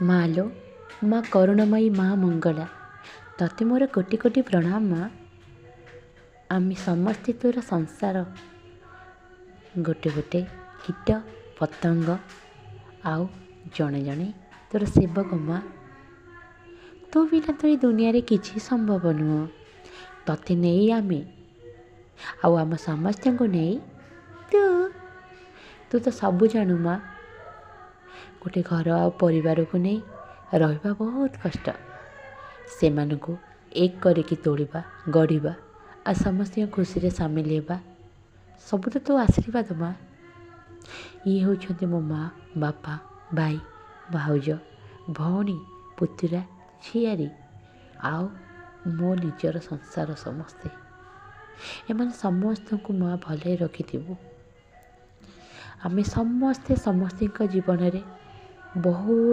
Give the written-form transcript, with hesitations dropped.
ମା ଲୋ, ମା କରୁଣାମୟୀ, ମା ମଙ୍ଗଳା, ତତେ ମୋର କୋଟି କୋଟି ପ୍ରଣାମ ମା। ଆମେ ସମସ୍ତେ ତୋର ସଂସାର ଗୋଟେ ଗୋଟେ କୀଟ ପତଙ୍ଗ ଆଉ ଜଣେ ଜଣେ ତୋର ସେବକ ମା। ତୋ ବିନା ତ ଏ ଦୁନିଆରେ କିଛି ସମ୍ଭବ ନୁହଁ। ତତେ ନେଇ ଆମେ ଆଉ ଆମ ସମସ୍ତଙ୍କୁ ନେଇ ତୁ, ତୁ ତ ସବୁ ଜାଣୁ ମା। ଗୋଟେ ଘର ଆଉ ପରିବାରକୁ ନେଇ ରହିବା ବହୁତ କଷ୍ଟ। ସେମାନଙ୍କୁ ଏକ କରିକି ତୋଳିବା, ଗଢ଼ିବା ଆଉ ସମସ୍ତଙ୍କ ଖୁସିରେ ସାମିଲ ହେବା, ସବୁ ତ ତୋ ଆଶୀର୍ବାଦ ମା। ଇଏ ହେଉଛନ୍ତି ମୋ ମା, ବାପା, ଭାଇ, ଭାଉଜ, ଭଉଣୀ, ପୁତୁରା, ଝିଆରୀ ଆଉ ମୋ ନିଜର ସଂସାର ସମସ୍ତେ। ଏମାନେ ସମସ୍ତଙ୍କୁ ମା ଭଲରେ ରଖିଥିବୁ। ଆମେ ସମସ୍ତେ ସମସ୍ତଙ୍କ ଜୀବନରେ ବହୁତ